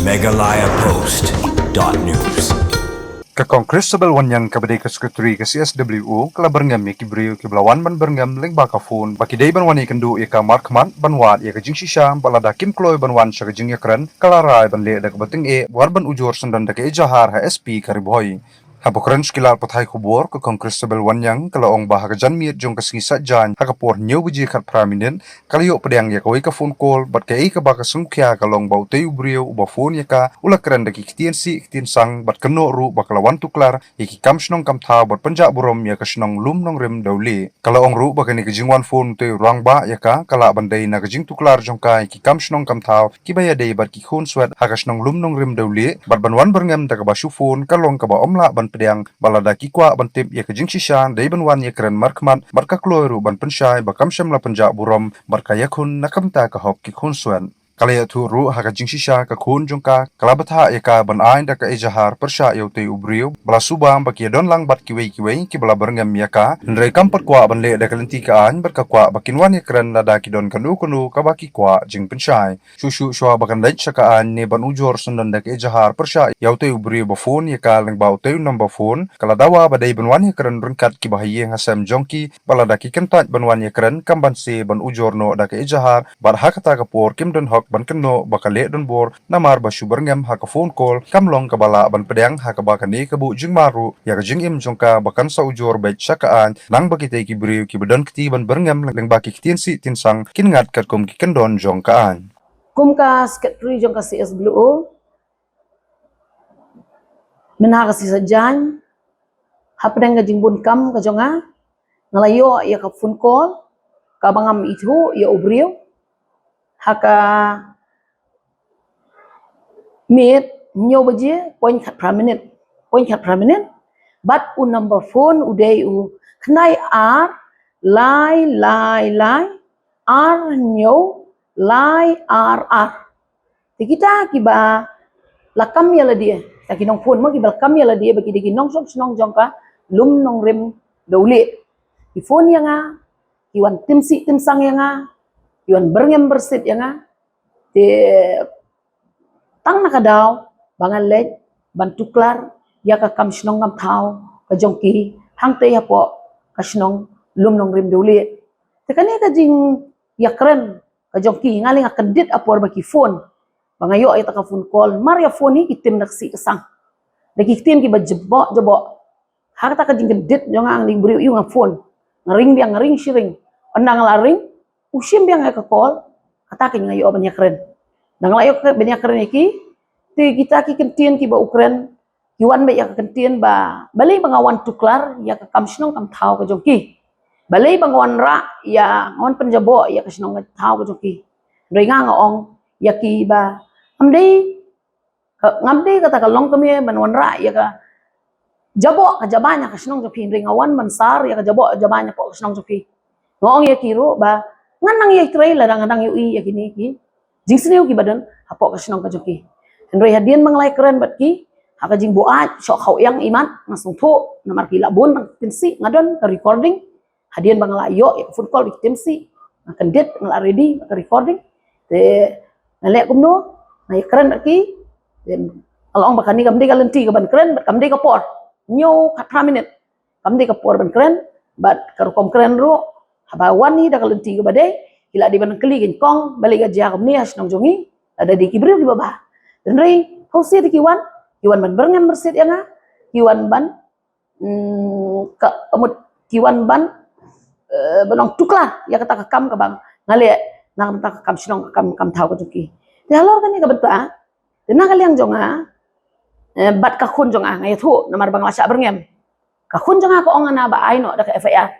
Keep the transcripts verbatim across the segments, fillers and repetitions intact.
Meghalaya Post dot news. Ka Kong Christabel Wanniang kaba dei ka Secretary ka C S W O ka la byrngem ïa ki briew kiba la wan ban byrngem lyngba ka phone ba ki dei ban wan ïakynduh ïa ka markhmat ban wad ïa ka jingshisha, bad lada kim kloi ban wan sha ka jingïakren ka la rai ban leh da kaba tyngeh wat ban ujor syndon da ka ejahar ha S P ka Ri Bhoi. Haba kren sha ki lad pathai khubor, ka Kong Christabel Wanniang ka la ong ba ha ka janmiet jong ka sngi Saitjaiñ ha ka por hynñiew baje khatphra minit ka la ïoh pdiang ïa kawei ka phone call, bad kaei kaba ka sngewkhia ka long ba utei u briew uba phone ïa ka u la kren da ki ktien sih ktien sang bad kynnoh ruh ba ka la wan tuklar ïa ki kam shnong kam thaw bad pynjah burom ïa ka shnong Lumnongrim Dewlieh. Ka la ong ruh ba kane ka jingwan phone utei u rangbah ïa ka ka lah ban dei na ka jingtuklar jong ka ïa ki kam shnong kam thaw kiba ïadei bad ki khunswet ha ka shnong Lumnongrim Dewlieh, bad ban wan byrngem da kaba shu phone ka long kaba ym lah ban pdiang, bad lada ki kwah ban tip ïa ka jingshisha dei ban wan ïakren markhmat, bad ka kloi ruh ban pynshai ba kam shym la pynjah burom bad ka ïakhun na ka bynta ka hok ki khunswet. Ka la ïathuh ruh ha ka jingshisha ka khun jong ka ka la bthah ïa ka ban ai da ka ejahar pyrshah ïa utei u briew ba la suba ba ki ïadon lang bad kiwei kiwei kiba la byrngem ïa ka, hynrei kam pat kwah ban leh da ka lynti ka aiñ bad ka kwah ba kin wan ïakren lada ki don kano kano kaba ki kwah jingpynshai. Shuh shuh shuwa ba kan leit sha ka aiñ ne ban ujor syndon da ka ejahar pyrshah ïa utei u briew ba phone ïa ka lyngba utei u number phone, ka la dawa ba dei ban wan ïakren ryngkat kiba ha ïing ha sem jong ki, bad lada ki kyntait ban wan ïakren kam banse ban ujor noh da ka ejahar, bad ha kata ka por kim don hok ban kynnoh ba ka leh donbor namar ba shu byrngem ha ka phone call kam long kaba lah ban pdiang, ha kaba kane ka buh jingma ruh ïa ka jingim jong ka ba kan sa ujor beit sha ka aiñ, nang ba kitei ki briew kiba don kti ban byrngem lyngba ki ktien sih ktien sang kin ngat katkum ki kyndon jong ka aiñ. Kum ka Secretary jong ka C S W O, mynha ka sngi Saitjaiñ, hapdeng ka jingbun kam ka jong nga, nga la ïoh ïa ka phone call kaba ngam ithuh ïa u briew ha ka miet hynñiew baje point khatphra minit, point khatphra minit. Bad u number phone u dei u khyndai ar lai lai lai ar hynñiew lai ar ar. Te kita kiba la kam ïa lade, kita ki nongphone mo kiba la kam ïa lade ba ki dei ki nongshong shnong jong ka Lumnongrim Dewlieh, ki phone ïa nga, ki wan tim sih tim sang ïa nga, ki wan byrngem byrsit ïa nga. Te tang na ka daw ba nga leit ban tuklar ïa ka kam shnong kam thaw ka jong ki hangtei hapoh ka shnong Lumnongrim Dewlieh. Te kane ka jingïakren ka jong ki, nga leh nga kyndit ha por ba ki phone, ba nga ïoh ïa kata ka phone call, mar ïa phone hi ki tim na ka sih ka sang da ki ktien kiba jaboh jaboh. Ha kata ka jingkyndit jong nga, nga dei u briew aïu, nga phone, nga ring biang, nga ring shi ring. Ynda nga la ring, u shim biang ïa ka call, kata ka nga ïoh ban ïakren. Ynda nga la ïoh ban ïakren ïa ki, te kita ki kyntien kiba u kren, ki wan beit ïa ka kyntien ba balei ba nga wan tuklar ïa ka kam shnong kam thaw ka jong ki, balei ba nga wan rah ïa, nga wan pynjaboh ïa ka shnong ka thaw ka jong ki. Hynrei nga, nga ong ïa ki ba ngam dei, ka, ngam dei kata ka longkmie ban wanrah ïa ka jaboh ka jabaiñ ha ka shnong jong phi, hynrei nga wan ban sar ïa ka jaboh ka jabaiñ hapoh ka shnong jong phi. Nga ong ïa ki ruh ba ngan nang ïai trei lada nga dang ïohi ïa kine ki jingsniew kiba don hapoh ka shnong ka jong ki. Hynrei hadien ba nga la ïakren bad ki ha ka jingbuaid shoh khaw ïang imat, nga sngewthuh namar ki la bun tang ki tim sih, nga don ka recording. Hadien ba nga la ïoh ïa ka phone call ba ki tim sih, nga kyndit, nga la ready ka recording. Te nga leh kumno, nga ïakren bad ki. Te nga la ong ba kane kam dei ka lynti kaban kren bad kam dei ka por. Hynñiew khatphra minit, kam dei ka por ban kren. Bad ka rukom kren ruh, haba wan hi da ka lynti kaba dei, ki la dei ban kylli, kong, balei ka jia kumne ha shnong jong ngi, lada dei ki briew kiba bha. Hynrei hynrei te ki wan, ki wan ban byrngem byrsit ïa nga, ki wan ban mm, ka, ka mut, ki wan ban, eh, ban ong tuklar ïa kata ka kam kaba nga leh na ka bynta ka kam shnong, ka kam, kam thaw ka jong ki. Te halor kane ka bynta, te na ka liang jong nga, eh, bad ka khun jong nga, nga ïathuh namar ba nga la shah byrngem. Ka khun jong nga ka ong nga na ba ai noh da ka F I R.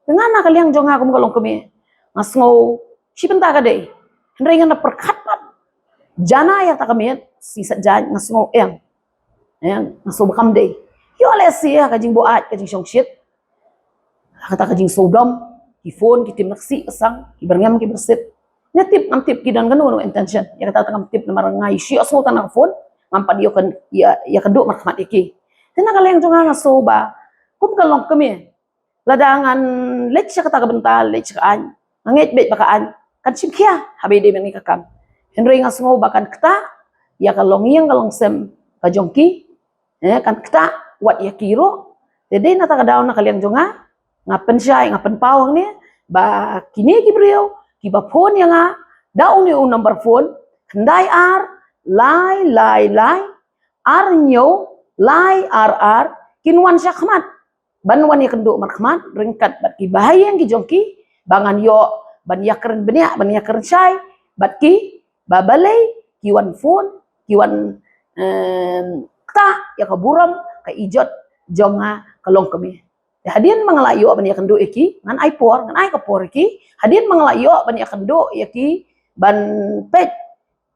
Te nga na ka liang jong nga kum ka longkmie, nga sngew shi bynta ka dei, hynrei nga na pyrkhat pat. Jana ïa kata ka miet, sngi Saitjaiñ, nga sngew eng. Eng, nga sngew ba kam dei. Ïoh lehse ha ka jingbuaid, ka jingshongshit, ha kata ka jingsngewdom, ki phone ki tim na ka sih ka sang, ki byrngem ki byrsit. Nga tip, ngam tip ki don kano kano intention. Ïa kata ngam tip namar nga ïohsngew tang na ka phone, ngam pat ïoh kan, ïa, ïakynduh markhmat ïa ki. Te na ka liang jong nga, nga sngew ba kum ka longkmie, lada ngan leit sha kata ka bynta, leit sha ka aiñ, nga ngeit beit ba ka aiñ kan shim khia haba ïadei bad kane ka kam. Hynrei nga sngew ba kan ktah ïa ka longïing ka longsem ka jong ki, eh, kan ktah wat ïa ki ruh. Te dei na kata ka daw na ka liang jong nga, nga pynshai, nga pynpaw hangne ba kine ki briew kiba phone ïa nga da une u number phone, khyndai ar lai lai lai ar hynñiew lai ar ar, kin wan sha khmat ban wan ïakynduh markhmat ryngkat bad ki bahaïing ki jong ki, ba ngan ïoh ban ïakren bniah, ban ïakren shai bad ki, ba balei ki wan phone, ki wan, em, ktah ïa ka burom ka ijot jong nga ka longkmie. Te hadien ba nga la ïoh ban ïakynduh ïa ki, ngan ai por, ngan ai ka por ïa ki. Hadien ba nga la ïoh ban ïakynduh ïa ki, ban peit,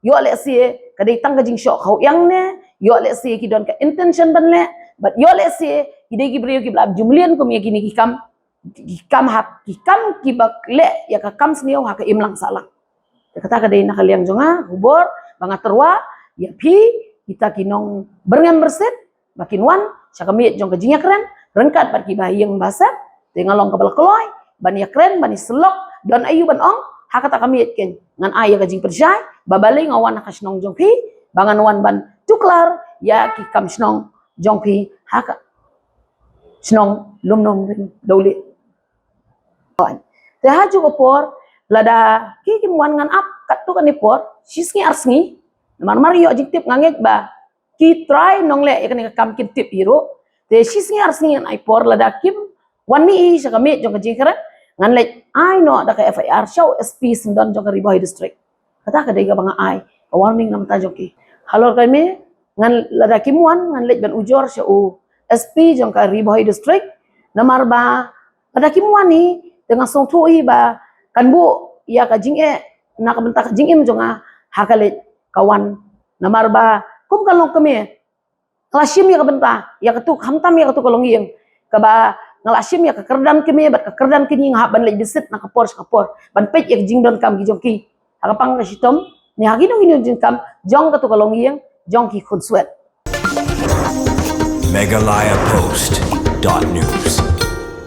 ïoh lehse ka dei tang ka jingshoh khawïang ne, ïoh lehse ki don ka intention ban leh, bad ïoh lehse ki dei ki briew kiba la ju mlien kum ïa kine ki kam, ki kam ha, ki kam kiba leh ïa ka kam sniew ha ka imlang sahlang. Te kata ka dei na ka liang jong nga, khubor ba nga tyrwa ïa phi, kita ki nongbyrngem byrsit, ba kin wan sha ka miej jong ka jingïakren ryngkat bad ki bahaïing bahasem. Te nga long kaba la kloi ban ïakren, ban ïasyllok, don aïu ban ong ha kata ka miej, keiñ ngan ai ïa ka jingpynshai ba balei nga wan ha ka shnong jong phi, ba ngan wan ban tuklar ïa ki kam shnong jong phi ha ka shnong Lumnomring Dewlieh. Te ha ju ka por, lada ki kim wan, ngan ap katto katne por, shi sngi ar sngi, namar mar ïoh jingtip, nga ngeit ba ki trai nongleh ïa kane ka kam kin tip hi ruh. Te shi sngi ar sngi ngan ai por, lada kim wan mih hi sha ka miej jong ka jingkren, ngan leit ai noh da ka F I R sha u S P syndon jong ka Ri Bhoi District. Kata ka dei kaba nga ai ka warning na bynta jong ki. Halor ka mih, ngan, lada kim wan, ngan leit ban ujor sha u S P jong ka Ri Bhoi District, namar ba lada kim wan hi, te nga sngewthuh hi ba kan buh ïa ka jingeh na ka bynta ka jingim jong nga ha ka leit ka wan. Namar ba kum ka longkmie, nga la shim ïa ka bynta, ïa katu, khamtam ïa katu ka longïing, kaba nga la shim ïa ka kyrdan kmie bad ka kyrdan kñi, nga hap ban leit visit na ka por sha ka por ban peit ïa ka jingdonkam ki jong ki ha ka pang ka shitom, ne ha kino kino jingkam jong katu ka longïing jong ki khunswet. Meghalaya Post dot news.